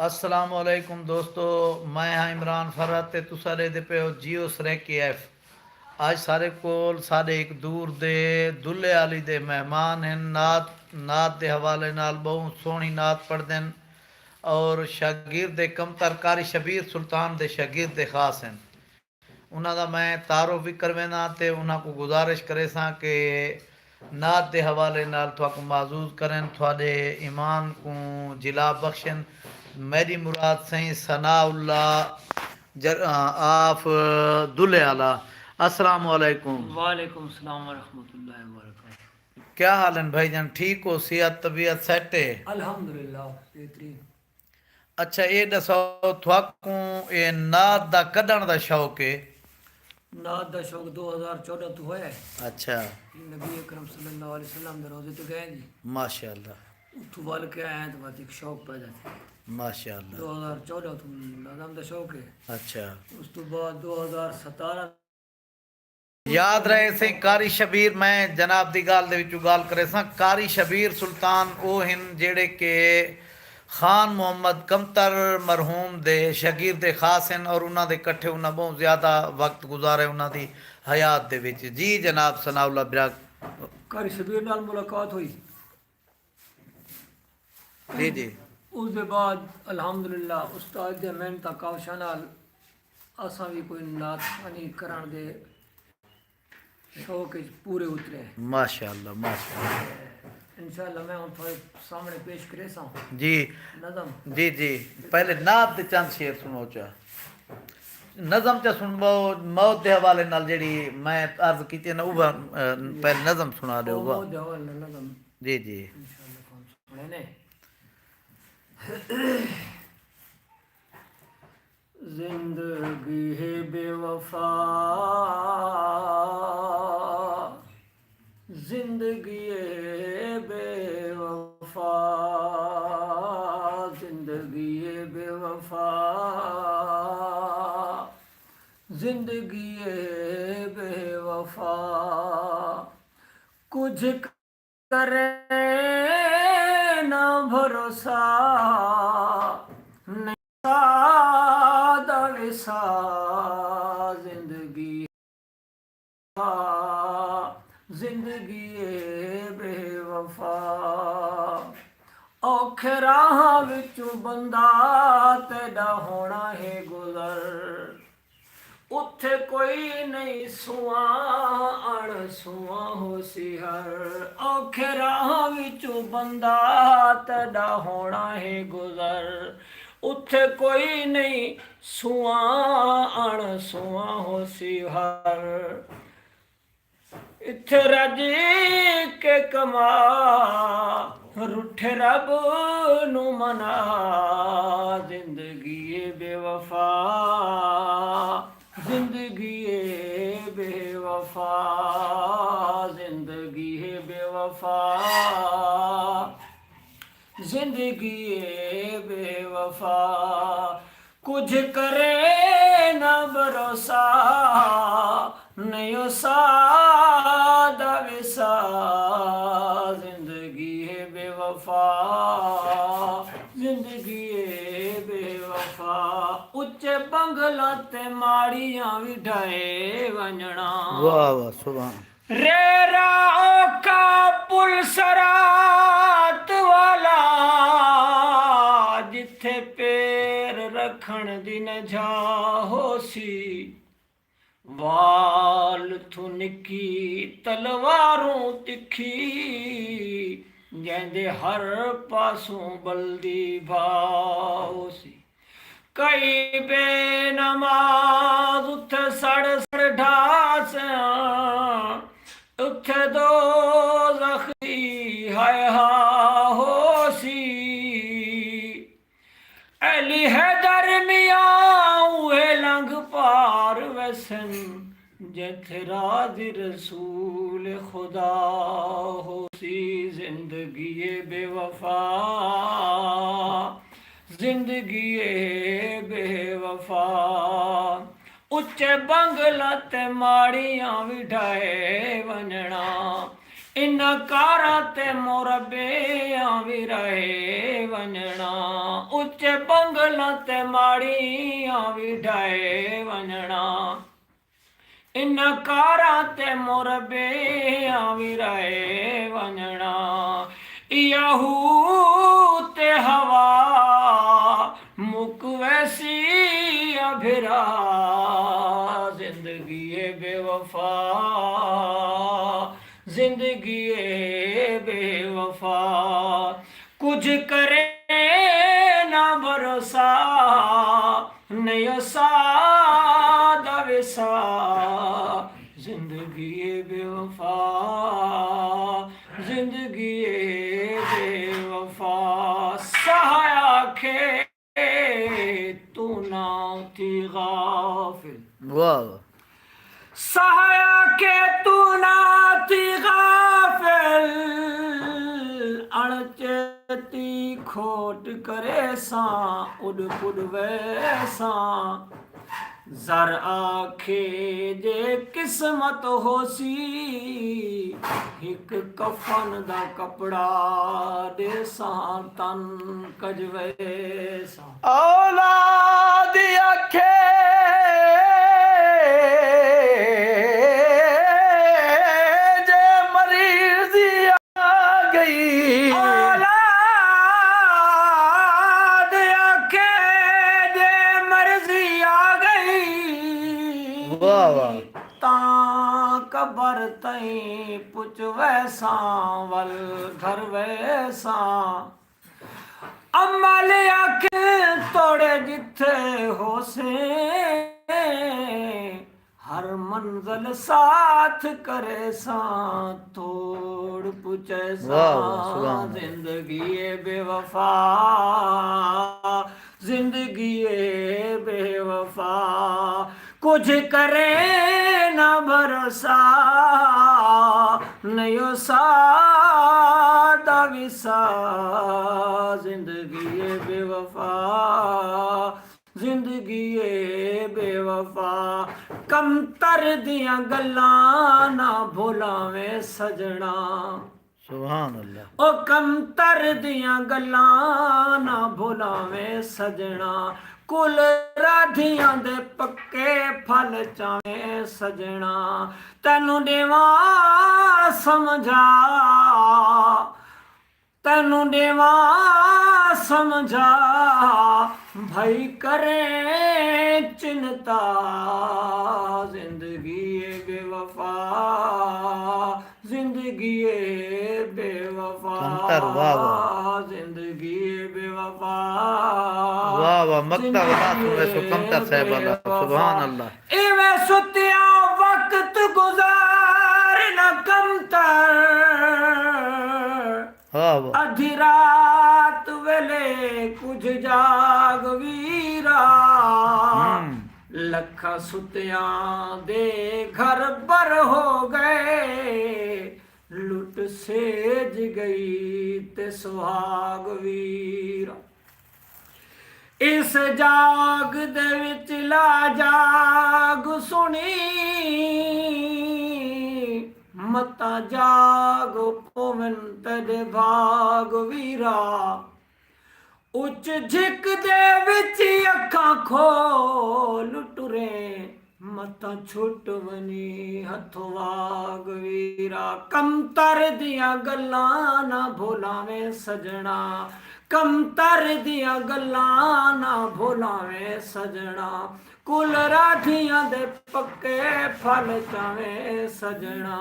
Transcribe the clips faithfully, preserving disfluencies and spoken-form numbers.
السلام علیکم دوستو، میں ہاں عمران فرحت تے تساں ݙیہدے پئے ہو جیو سرائیکی ایف۔ اڄ ساݙے کول ساݙے ہک دور دے دلے آلی دے مہمان ہن۔ نعت، نعت دے حوالے نال ٻہوں سوہݨی نعت پڑھدن اور شاگرد کمتر قاری شبیر سلطان دے شاگرد خاص ہن۔ انہاں دا میں تعارف وی کروینداں تے انہاں کوں گزارش کریساں کہ نعت دے حوالے نال تہاکوں معزوز کرن، تہاݙے ایمان کوں جلا بخشن۔ میݙی مراد سئیں ثناء اللہ جر-، آف دلے آلا۔ السلام علیکم۔ وعلیکم السلام ورحمۃ اللہ وبرکاتہ۔ کیا حال ہن بھائی جان؟ ٹھیک ہو؟ صحت طبیعت سیٹ ہے؟ الحمدللہ بہترین۔ اچھا، اے ݙساؤ، تھاکوں اے نعت دا کݙݨ دا شوق ہے؟ نعت دا شوق دو ہزار چوݙاں توں ہویا ہے۔ اچھا۔ نبی اکرم صلی اللہ علیہ وسلم دے روضے تے ڳئے جی۔ ماشاءاللہ۔ اتھوں ول کے آئے ہیں تو بس ایک شوق پیدا تھی۔ ماشاءاللہ۔ دو ہزار چوݙاں توں نظم دا شوق ہے۔ اچھا۔ اس تو بعد دو ہزار ستارہ یاد رہے سئیں قاری شبیر، میں جناب دی ڳالھ دے وچوں ڳالھ کریساں۔ قاری شبیر سلطان او ہن جیڑھے کہ خان محمد کمتر مرحوم دے شاگرد خاص ہن اور انہاں دے کٹھے انہاں ٻہوں زیادہ وقت گزارے انہاں دی حیات دے وچ۔ جی جناب ثناء اللہ برا۔ قاری شبیر نال ملاقات ہوئی۔ جی جی۔ اس دے بعد الحمدللہ استاد دے محنتاں کاوشاں نال اساں وی کوئی نعت خوانی کرݨ دے شوق اچ پورے اترے۔ ماشاءاللہ، ماشاءاللہ۔ انشاءاللہ میں ہن تھوڑے سامنے پیش کریساں۔ جی۔ نظم۔ جی جی۔ پہلے نعت دے چند شعر سݨو چا۔ نظم چا سݨ، مو-، موت دے حوالے نال جیڑھی میں عرض کیتی ہے نا، اوہ، اہ، پہلے نظم سݨا ݙیو۔ او، موت دے حوالے نال نظم۔ جی جی۔ انشاءاللہ تہاکوں سݨیندے۔ زندگی ہے بے وفا، زندگی ہے بے وفا، زندگی ہے بے وفا، زندگی ہے بے وفا۔ کجھ کرے نہ بھروسہ، نئیں ساہ دا وسا۔ زندگی، زندگی اے بے وفا۔ اوکھے راہاں وچوں بندہ تیݙا ہوݨا ہے گزر۔ اتھے کوئی نئیں سواں، اݨ سواں ہوسی ہر۔ اوکھے راہاں وچوں بندہ تیݙا ہوݨا ہے گزر۔ اتھے کوئی نئیں سواں، اݨ سواں ہوسی ہر۔ اتھے رڄ کے کما، رٹھے رب نوں منا۔ زندگی اے بے وفا، زندگی اے بے وفا، زندگی اے بے وفا، زندگی اے بے وفا۔ کجھ کرے نہ بھروسہ، نئیں او ساہ دا وسا۔ زندگی ہے بے وفا، زندگی ہے بے وفا۔ اچے بنگلہ تے ماڑیاں وی ڈھائے ونڄݨا۔ واہ واہ، سبحان۔ ریرا اوکھا پل صراط والا، جتھے پیر رکھݨ دی نہ جھا ہوسی۔ وال تھوں نکی تلواروں تکھی، جیندے ہر پاسوں ٻلدی بھا ہوسی۔ کئی بے نماز اتھے سڑ سڑ ڈھاسن، اتھے دوزخ دی ہائے ہا ہوسی۔ علی حیدر میاں اوہے لنگھ پار ویسن، جتھے راضی رسول خدا ہوسی۔ زندگی اے بے وفا، زندگی اے بے وفا۔ اچے بنگلہ تے ماڑیاں وی ڈھائے ونڄݨا۔ انہاں کاراں تے مربیاں وی رہے ونڄݨا، اچے بنگلاں تے ماڑیاں وی ڈھائے ونڄݨا۔ انہاں کاراں تے مربیاں وی رہے ونڄݨا۔ ایہو تے ہوا مک ویسی، آ بھرا، زندگی اے بے وفا، زندگی اے بے وفا۔ کجھ کرے نہ بھروسہ، نئیں او ساہ دا وسا۔ زندگی اے بے وفا، زندگی اے بے وفا۔ ساہ آکھے توں نہ تھی غافل۔ واہ واہ۔ ساہ آکھے توں نہ تھی غافل، اݨ چیتی کھوٹ کریساں، اݙ پݙ ویساں۔ زر آکھے جے قسمت ہوسی، ہک کفن دا کپڑا ݙیساں، تن کج ویساں۔ اولاد آکھے جے مرضی آ ڳئی۔ اولاد آکھے جے مرضی آ ڳئی۔ واہ واہ۔ تاں قبر تئیں پچ ویساں، ول گھر ویساں۔ امل آکھے توڑے جتھے ہوسیں، ہر منزل ساتھ کریساں، توڑ پچیساں۔ واہ واہ، سبحان اللہ۔ زندگی اے بے وفا، زندگی اے بے وفا۔ کجھ کرے نہ بھروسہ، نئیں او ساہ دا وسا۔ زندگی اے بے وفا، زندگی اے بے وفا۔ کمتر دیاں گلاں نہ بھلاویں سجݨا۔ سبحان اللہ۔ او کمتر دیاں گلاں نہ بھلاویں سجݨا، کل رادھیاں دے پکے پھل چاویں سجݨا۔ تینوں ݙیواں سمجھا، تینوں ݙیواں سمجھا، بھئی کریں چنتا، زندگی اے بے وفا۔ زندگی اے بے وفا۔ کمتر، واہ واہ۔ زندگی اے بے وفا۔ واہ واہ، مقطع ولا سݨ ویسو کمتر صاحب والا، سبحان اللہ۔ ایویں ستیاں وقت گزار نہ کمتر۔ واہ واہ۔ ادھی رات ویلے کجھ جاگ ویرا۔ ہم۔ لکھاں ستیاں دے گھر بر ہو ڳئے، لٹ سیج ڳئی تے سہاڳ ویرا۔ اس جاگ دے وچ لا جاگ سݨی، متاں جاگ پوون تیݙے بھاڳ ویرا۔ اچ جھک دے وچ اکھاں کھول ٹریں، متاں چھٹ ونڄی ہتھوں واڳ ویرا۔ کمتر دیاں گلاں نہ بھلاویں سڄݨا، کمتر دیاں گلاں نہ بھلاویں سڄݨا۔ کل رادھیاں دے پکے پھل چاویں سڄݨا۔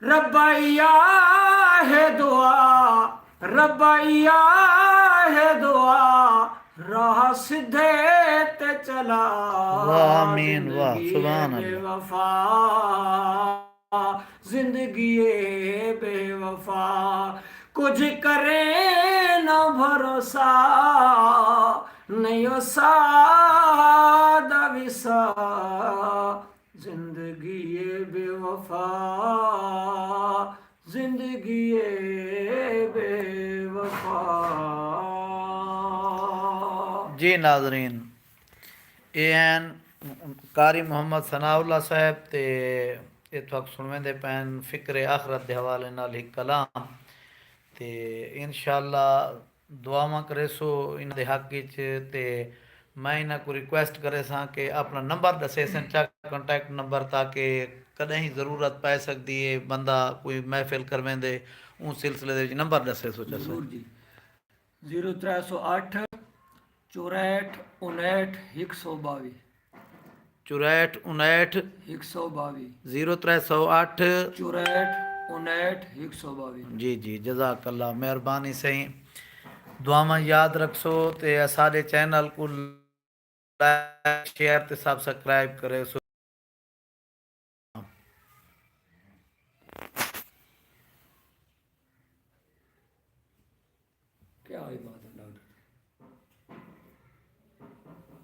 ربا ایا ہے دعا، ربا ایا ہے دعا، راہ سدھے تے چلا۔ واہ، آمین، واہ، زندگی سبحان اے بے اللہ۔ وفا، زندگی اے بے وفا، کجھ کریں نہ بھروسہ، نئیں او ساہ دا وسا۔ زندگی اے بے وفا، زندگی اے بے وفا۔ جی ناظرین، اے ہن قاری محمد ثناء اللہ صاحب تے اے تھاک سنویندے پین فکر آخرت دے حوالے نال ہک کلام۔ تے انشاءاللہ دعاواں کریسو انہاں دے حق اچ۔ تے میں انہاں کوں ریکویسٹ کریساں کہ اپنا نمبر ڈسیسن چا، کانٹیکٹ نمبر، تاکہ کڈہیں ضرورت پے سکدی ہے، بندہ کوئی محفل کرویندے، اوں سلسلے دے وچ نمبر ڈسیسو چا سر۔ ضرور جی۔ زیرو ترے سو اٹھ، چوریٹھ انیٹھ ہک سو باوی۔ چوریٹھ انیٹھ ہک سو باوی۔ زیرو ترے سو اٹھ۔ چوریٹھ انیٹھ ہک سو باوی۔ جی جی، جزاک اللہ، مہربانی سئیں۔ دعاواں یاد رکھسو تے اساڈے چینل کوں لائک، شیئر تے سبسکرائب کریسو۔ کیا ہوئی بات ہے ڈاکٹر؟